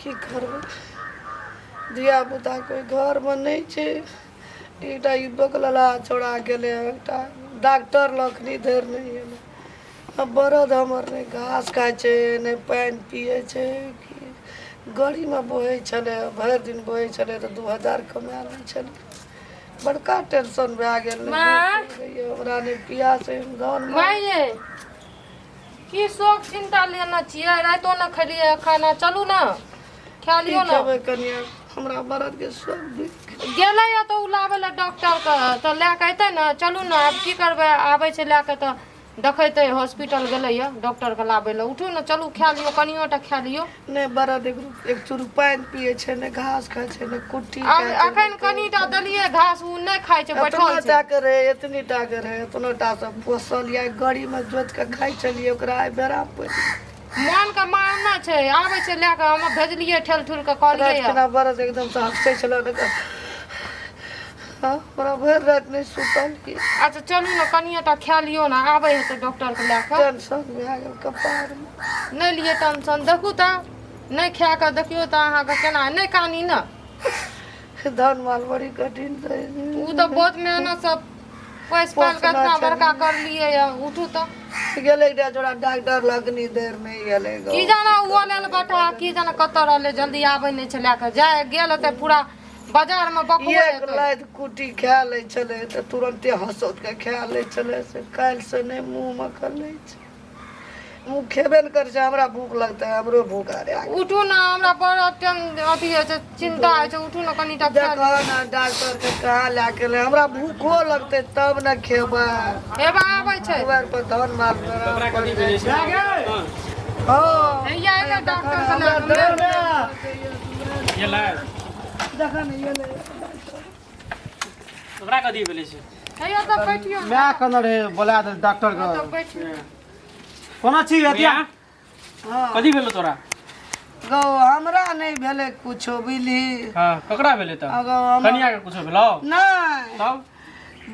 की करबै धियापुता कोइ घरमे नहि छै। एकटा ई बकलला छौड़ा गेलै, एकटा डॉक्टर लग अखनी धरि नहि गेलै। आ बरद हमर नहि घास खाइ छै, नहि पानि पियै छै। की गाड़ीमे बोहै छलै, भरि दिन बोहै छलै तऽ 2000 कमा लै छलै। बड़का टेंशन भए गेल। नहि माँ। भूख लगैए हमरा, नहि पियास है, धान माय यै, की शोक चिंता लेने छियै? रातिो ने खेलियै खाना। चलू ने, खा की लियौ ने। खेबै कनिया? हमरा बरद के सब बिक गेलै या तऽ ओ लाबै लए डॉक्टर के, तऽ लए कऽ अयतै ने। चलू ने, आब की करबै? आबै छै लए कऽ तऽ देखेतै। हॉस्पिटल गेलै या डॉक्टर के लाबै लए। उठू ने, चलू, खा लियौ, कनियो टा खा लियौ। नहि, बरद एक चूर पानि पियै छै, नहि घास खाइ छै, नहि कुट्टी आब खाइ छै। अखन कनिटा देलियै घास, ओ नहि खाइ छै, बैठल एतना छै। टा के रहै, एतनी टा के रहै, एतना टा से पोसल या गाड़ीमे जोति के खाइ छलियै, ओकरा आइ बेरा पड़ि मोन के मारना छै। आबै छै लए कऽ, हम भेजलियै ठेल ठुल कऽ, कहलियै राति केना बरद एकदम से हँसै छलै ने। हाँ, हमरा भरि राति नहि सुतल की। अच्छा चलू ने, कनिए टा खा लियौ ने, आबै हेतै डॉक्टर के लए कऽ। टेंशन भए गेल कपारमे। नहि लिअ टेंशन। देखू तऽ, नहि खा कऽ देखियौ तऽ अहाँके केना। नहि कानी ने। धान माल बड़ी कठिन छै। ओ तऽ बहुत मेहनतसँ पैस पाल कऽ इतना बड़का करलियै यऽ। उठू तऽ। गेलै एकटा जोड़ा डॉक्टर लगनी देर नहि गेलै। की जाना ओ लेल बटा, की जाना कतऽ रहलै, जल्दी आबै नहि छै लए कऽ। जाय गेल हेतै, पूरा बाजारमे बकबै एक हेतै। लाइत कुटी खा लै छलै तऽ तुरन्ते हँसोत के खा लै छलै, से काल्हिसँ नहि मुँहमे खलै छै। मुँह खेबे ने करै छै। हमरा भूख लगतै? हमरो भूख अरे उठू ने, हमरा बड़ अथी होइ छै, चिंता होइ छै। उठू ने, कनिटा खा देखो ने, डॉक्टर के कहाँ लए के एलै? हमरा भूखो लगतै तब ने खेबै। हेबा आबै छै। दुआर पर धान माल कपड़ा कथी भेजै छै? हाँ। हँ। हैया एलै डॉक्टर के लए कऽ। गेलै। देखा ने, एलै। ओकरा कथी भेलै छै? हैया तऽ बैठियौ। माय कहने रहे बोला दे डॉक्टर के। तऽ बैठियौ। कोना छी अतिया? हँ। कथी भेलो तोरा? गौ, हमरा नहि भेलै कुछो, बुझली? हाँ, ककरा भेलै तऽ? अगौ हमर कनिया के कुछो भेलो? नहि। तब?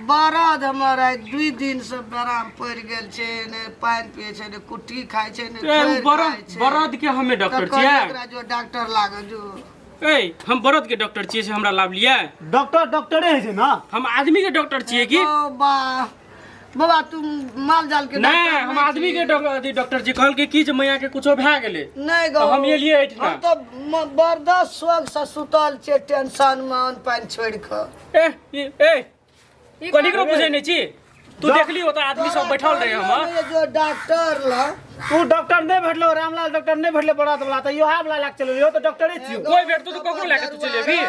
बरद हमर आइ 2 दिन से बेराम पड़ि गेल छै। नहि पानि पियै छै, नहि कुट्टी खाइ छै, नहि ए, खैर बरद खाइ छै। बरद के हमे तऽ डॉक्टर कहलियै छियै? एकरा जो डॉक्टर लागल जो। ए, हम बरद के डॉक्टर छियै से हमरा लाभ लियै? डॉक्टर डॉक्टरे होइ छै ने। हम आदमी के डॉक्टर छियै की? ओ बा बाबा, तू माल जाल के नहीं, डॉक्टर हम नहि आदमी छी। के अथी डॉक्टर छी। कहलकै की जे मैया के कुछो भए गेलै। नहि गौ। तऽ हम एलियै एहिठिना। हम तऽ बर्दाश्त शौक से सुतल छियै टेंशन मे, अन्न पानि छोड़ि कऽ। ए ए कनिकरो बुझै नहि छी तू। देखली ओतऽ आदमी सब बैठल रहे हम। ये जो डॉक्टर ल तू डॉक्टर नहि भेटलो, रामलाल डॉक्टर नहि भेटले बरात वाला, तऽ इहो वाला लए चलू। इहो तऽ डॉक्टरे छियौ। कोई भेटतो तऽ ककरो लए के तू चलि अबही।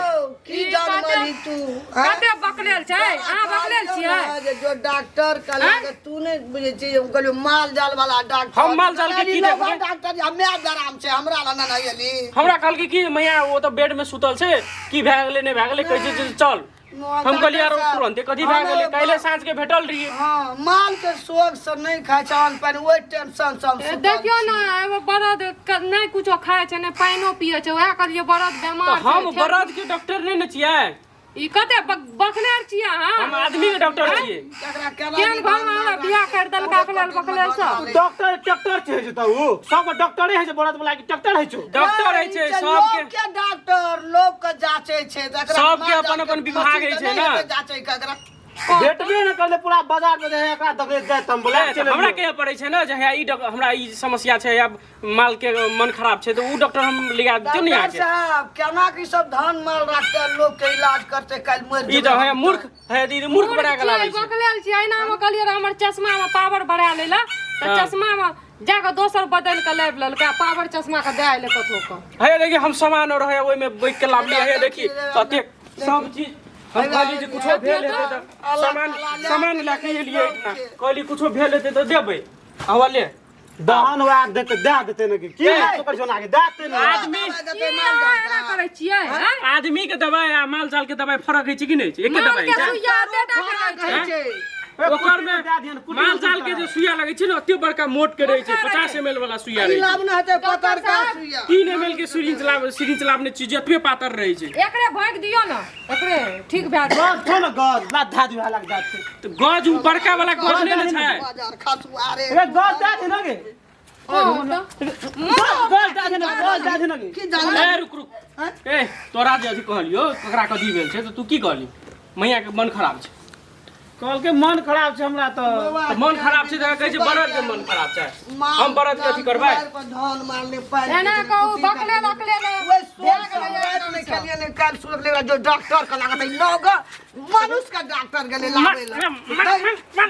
की जानमली तू? हाँ? कते बकलेल छै अहाँ, बकलेल छियै? जे जो डॉक्टर के लागे तू नहि बुझै छी। हम कहलियो माल जाल वाला डॉक्टर। हम माल जाल के की देखबै? डॉक्टर हमे आराम छै, हमरा लग नहि एली। हमरा कहलकै कि मैया ओ तऽ बेड में सुतल छै, की भए गेलै नहि भए गेलै, कहै छै जे चल। हम कहलियै यार तुरन्ते कथी भए गेलै? काल्हि साँझ के भेटल रहियै। हाँ, माल के शौक से नहि खाइ छै अन्न पानि, ओहि टेंशन से हम सुतल देखियौ छी। ने, एगो बरद नहि कुछो खाइ छै, नहि पानिओ पियै छै। उएह कहलियै बरद बेमार तऽ हम छै। बरद के डॉक्टर नहि ने छियै। ई कते बकलेल छियै अहाँ? हम आदमी के डॉक्टर छियै। एकरा केना केहन घर में हमरा बियाह कर देलका, बकलेल बकलेल सब। डॉक्टर ट्रैक्टर छै जे तऽ उ सब डॉक्टरे होइ छै। बरद वाला के ट्रैक्टर होइ छौ? डॉक्टर होइ छै सबके। लोक के डॉक्टर लोक के जांचे छै तऽ एकरा सबके माल अपन जाल अपन के विभाग मशीन होइ तऽ छै नहि ने। हेतै जांचै के एकरा। भेटबे ने करले, पूरा बाजार में रहे एकरा दबे जाय तम बोला। ए, तऽ हमरा कहिया पड़ै छै ने जे हे ई हमरा ई समस्या छै या माल के मन खराब छै, तऽ उ डॉक्टर हम लिया दियौ ने डॉक्टर अहाँके। साहब, केना की सब धान माल राखते, लोक के इलाज करते, काल्हि मरि ई जेबै तऽ है हम। मूर्ख है, ई मूर्ख बना के लाबै छै। बकलेल छियै। एना मे कहलियै रहए हमर चश्मा मे पावर बढ़ा लै लए, तऽ चश्मा मे जाके दोसर बदलि कऽ लाबि लेलकै आ पावर चश्मा के दए एलै कतहु के। हे देखी, हम सामान और है ओहिमे बैठ के लाबली। हे देखी, कतेक सब चीज। हम कहली जे कुछो भेल हेतै तऽ सामान सामान लए के एलियै एहिठिना। कहली कुछो भेल हेतै तऽ देबै हवा ले। दहन वएह देते, दए देते ने। की ए। बात करै छौ ना के दए देते ने। आदमी की अहाँ एना करै छियै आँय? आदमी के दवाई आ माल जाल के दवाई फरक होइ छै कि नहि छै? एके माल दवाई के छै। सुइया एते टा के रहै छै। छै। ओकर में दए दिहन, कुटी माल जाल के जे सुइया लगै छै ने, ओते बड़का मोट के रहै छै, 50 एम एल वाला सुइया रहै छै। लाभ न हेतै पतर का सुइया। 3 एम एल के सिरिंज लाब, सिरिंज लाबने छी, जतबे पातर रहै छै। एकरे भोंकि दियौ ने, एकरे ठीक भए जायत। गज छौ ने गज ला धए दियौ लाग जात छै। तऽ गज उ बड़का वाला गज नहि ने छै। बाजार खासु आरे। ए गज दए दे ने गे। हाँ, तऽ गल दए दे ने गल दए दे ने की जान ए रुक रुक ए तोरा जे अथी कहलियो ककरा कथी भेल छै तऽ तू की कहली मैया के मन खराब छै। कहलकै मन खराब छै हमरा तऽ। तऽ मन खराब छै तऽ कहै छै बरद के मन खराब छै, हम बरद के अथी करबै। पर धन मारले पानि। एना कहू बकले बकले ने ओइ सोच राति नहि खेलियै ने काल्हि सुनक लेला जो डॉक्टर के लागत है नौग मनुष्य के डॉक्टर गेलै लाबै लए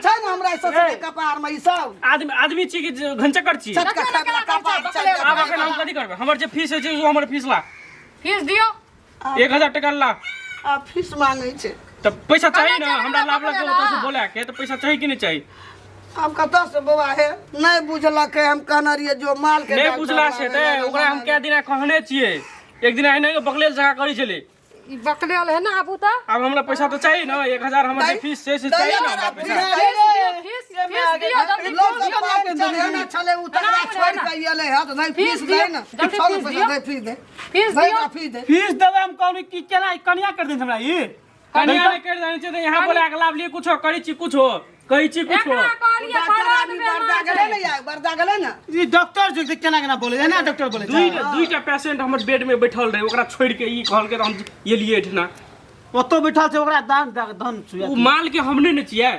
छै ने हमरा सब के कपार में ई सब। आदमी आदमी छी कि घनचक्कर छी? चटका खाय वाला कपार चल। आब अखन हम कथी करबै? हमर जे फीस होइ छै ओ हमर फीस ला। फीस दियौ। 1000 टका ला। आ फीस मांगै छै तऽ पैसा चाही ने कने हमरा चलू लाबलक बकलेला। ओतऽ से बोला के तऽ पैसा चाही कि नहि चाही? आब कतऽ से बौआ हे नहि बुझलकै, हम कहने रहियै जो माल के नहि डॉक्टर बुझला से लाबै तऽ लए। ओकरा हम कए दिना कहने छियै, एक दिना एनाहियो बकलेल जकाँ करै छलै। ई बकलेल है ना आबू तऽ। आब हमरा पैसा तऽ चाही ने, 1000 हमर जे फीस छै से चाही ने हमरा पैसा। फीस दियौ, फीस फीस दियौ जल्दी। लोक सब पानि चढ़ेने छलै, ओ तकरा छोड़ि कऽ एलै हँ तऽ नहि फीस फीस दै दियौ, ने जल्दी छौ फीस पैसा दियौ। दे, फीस दे। फीस दे दियौ। ओकरा फीस दे। फीस देबै हम कहली कि केना कनिया कर देन हमरा ई? कनिया नहि करि देने छै तऽ यहाँ बोला के लाभ लिए कुछो करै छी, कुछो कहै छी, कुछो। एकरा कहलियै डॉक्टर बरद आदमी बेमार बरदा गेलै छै। ने यार, बरदा गेलै ने। ई डॉक्टर जे केना केना बोले एना डॉक्टर बोले छै। दुईटा पेशेंट हमर बेड में बैठल रहे, ओकरा छोड़ के ई कहलकै तऽ हम एलियै एहिठिना। ओतो बैठल छै ओकरा दान दान धन छुए। ओ माल के हम नहि ने छियै,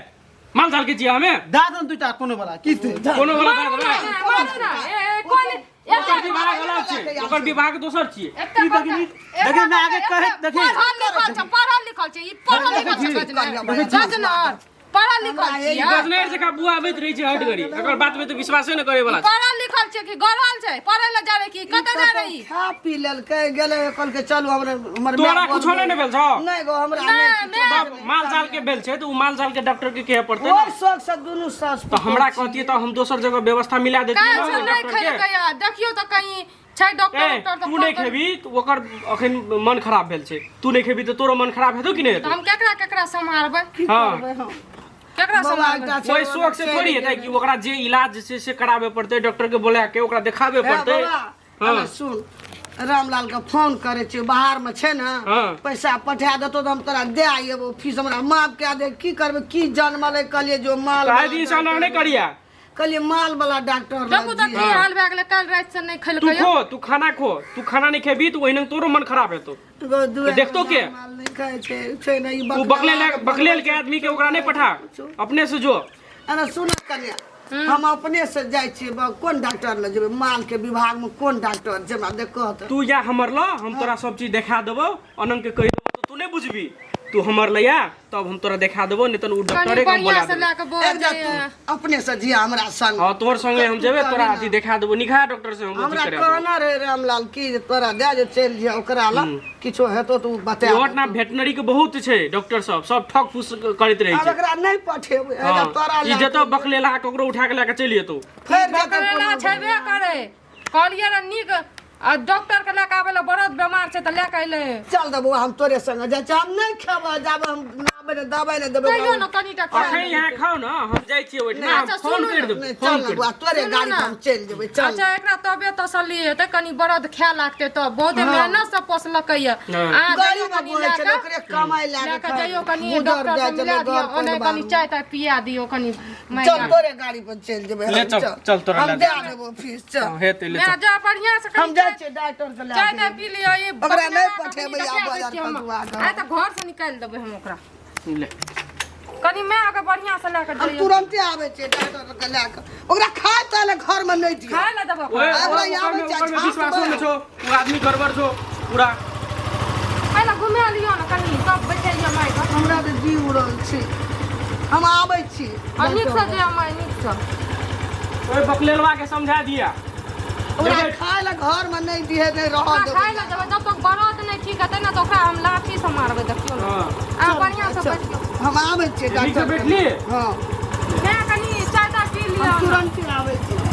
माल जाल के छियै हमे। दए दन दुईटा कोनो वाला की छै? कोनो वाला दए देबै? मारू ना, मारू ना। ए, ए, कोन ओकर विभाग अलग छै, ओकर विभाग दोसर छियै। एकटा ई देखी, देखी ना आगे कहै देखी। पढ़ल लिखल छै, पढ़ल लिखल छै, ई पढ़ल लिखल छै गजनर, गजनर पढ़ल लिखल छियै। गजनेर जकाँ बुआ आबैत रहै छै हट घड़ी, एकर बात में तऽ विश्वासे नहि करे वाला छै। पढ़ल लिखल छै कि गढ़ल छै? पढ़े लए जा रहे कि कतऽ जा रही? खा पी लेलकै गेलै, कहलकै चलू हमरा हमर तोरा माय कुछो नहि ने भेल छौ? नहि गो हमरा नहि, नहि। माय- तब माल जाल के भेल छै तऽ ओ माल जाल के डॉक्टर के कहै पड़तै ने। ओहि शौक से दुनू सास तऽ हमरा कहतियै तऽ हम दोसर जगह व्यवस्था मिला देतियै काल्हि से ने नहि डॉक्टर के। खेलकै या देखियौ तऽ कहीं छै डॉक्टर ए उक्टर तऽ तू नहि फोन करू। खेबी तऽ ओकर अखन मन खराब भेल छै, तू नहि खेबी तऽ तोरो मन खराब हेतौ कि नहि तऽ हेतौ? हम केकरा केकरा सम्हारबै? हँ। करबै हम? केकरा बाबा सम्हारबै? एकटा छै ओहि शौक से थोड़ी हेतै कि ओकरा जे इलाज छै से कराबे पड़तै, डॉक्टर के बोला के ओकरा देखाबे हे पड़तै। बाबा, हाँ। अरे सुन, रामलाल के फोन करे छियै, बाहर में छै ने। हाँ। पैसा पठा देतो तऽ हम तोरा दे आइबो, फीस हमरा माफ कए दे। की करबै, की जनमलै? कहलियै जो माल तऽ आइ वाला दिन से एना नहि करिया। कहलियै माल वाला डॉक्टर लग देखू तऽ की जियै। हाल भए गेलै, काल्हि राति से नहि तू खेलकै। खो, तू खाना खो, तू खाना नहि खेबी तऽ ओहिना तोरो मन खराब हेतौ। गो दुए देखतो के? माल नहि खाइ छै, छै ने ई। तू बकलेल बकलेल के आदमी के ओकरा नहि पठा, अपने से जो। अरे सुन कन्या, हम अपने से जाइ छियै। कोन डॉक्टर लग जेबै? माल के विभाग में कोन डॉक्टर छै, हमरा देखो तऽ। तू या हमर ल, हम तोरा सब चीज देखा देबौ। अनंग के कहि देबौ तऽ तू नहि बुझबी। तू हमर ल आ तब हम तोरा देखा देबौ, नहि तऽ ओ कनि डॉक्टरे के हम बढ़िआँ बोला से देबौ। लए कऽ बौआ एक जा जे तू अपने से जिया हमरा संग। हाँ, तोहर संगे हम जेबै, तोरा अथी देखा देबौ, निखा डॉक्टर से हम अथी हमरा करा देबौ। कहना रहे रामलाल की जे तोरा दए जे चलि जिया ओकरा लग, किछो हेतो तऽ ओ बता इहो देतौ। ना वेटनरी के बहुत छै डॉक्टर सब, सब ठक फूस करैत रहै आब छै। एकरा नहि पठेबै। हाँ, एजा तोरा ई लए जतऽ बकलेला ककरो उठा के लए के चलि जेतौ। फेर जेतै। बकलेला कोनो छेबे करै, कहलियै रऽ नीक आ डॉक्टर के लए कऽ आबै लए, बरद बेमार छै तऽ लए कऽ अयलै। चल दे बौआ, हम तोरे संग जाइ छी। हम नहि खेबै जाबे हम आबै ने दबाइ नहि देबै। कहियो ने कनिटा खा। अखन यहाँ खाउ ने, हम जाइ छियै ओहिठिना, हम अच्छा, फोन सुनू करि ने। देबौ। नहि फोन चल ने करि बौआ, तोरे सुनू गाड़ी ने। पर हम चलि जेबै, चल। अच्छा, एकरा तबे तसल्ली हेतै कनि बरद खाए लागतै तऽ बहुते मेहनत से पोसलकै यऽ। हाँ। अहाँ गाड़ी जइयौ में कनि बोलै लए छलै कऽ ओकरे कमाइ लए लए कऽ कऽ जइयौ कनि गुजर डॉक्टर जाइ से छलै मिला दियौ घर ओने, परिवार कनि में। चाय ताय पिया दियौ कनि। चल तोरे गाड़ी पर चलि जेबै ले हम, चल, चल तोरा हम लए दए देबो फीस, चल। हाँ, हेतै, ले मैं चल। जा बढ़िया से हम कनि जाइ छियै डॉक्टर के लए चाय के। ताय पी लिअ। ई ओकरा बकलेला नहि कनि पठेबै देखा आब दै बाजार छियै हम। कदुआ के। आइ तऽ घर से निकालि देबै हम ओकरा। ले कनि माय के बढ़िया से लए कऽ हम जइयौ। तुरन्ते आबै छियै डॉक्टर के लए कऽ। ओकरा खाय ताय लए घर में नहि दियौ। खाय लए देबो ओए ओकरा। ओकरा ओकर आबै में छै, ओकर में छाप विश्वासो देबै। नहि छौ, ओ आदमी गड़बड़ छौ पूरा। पहिले घुमा लियौ ने कनि, सब बैठैयौ माय के। हमरा तऽ जी उड़ल छै, हम आबै छी। आ नीक से जइयौ माय, नीक से। ओए बकलेलवा के समझा दिया। ओकरा खाय लए घर में नहि दिहे, नहि रहऽ ओकरा देबै। खाय लए देबै, जब तक बरद नहि ठीक हेतै ने तऽ ओकरा हम लाठी से मारबै, देखियौ ने। हाँ। अहाँ बढ़िया से बैठियौ। हम आबै छियै नीक से डॉक्टर। बैठली। हँ। माय कनि चाय ताय पी लिअ। हम तुरन्ते आबै छी।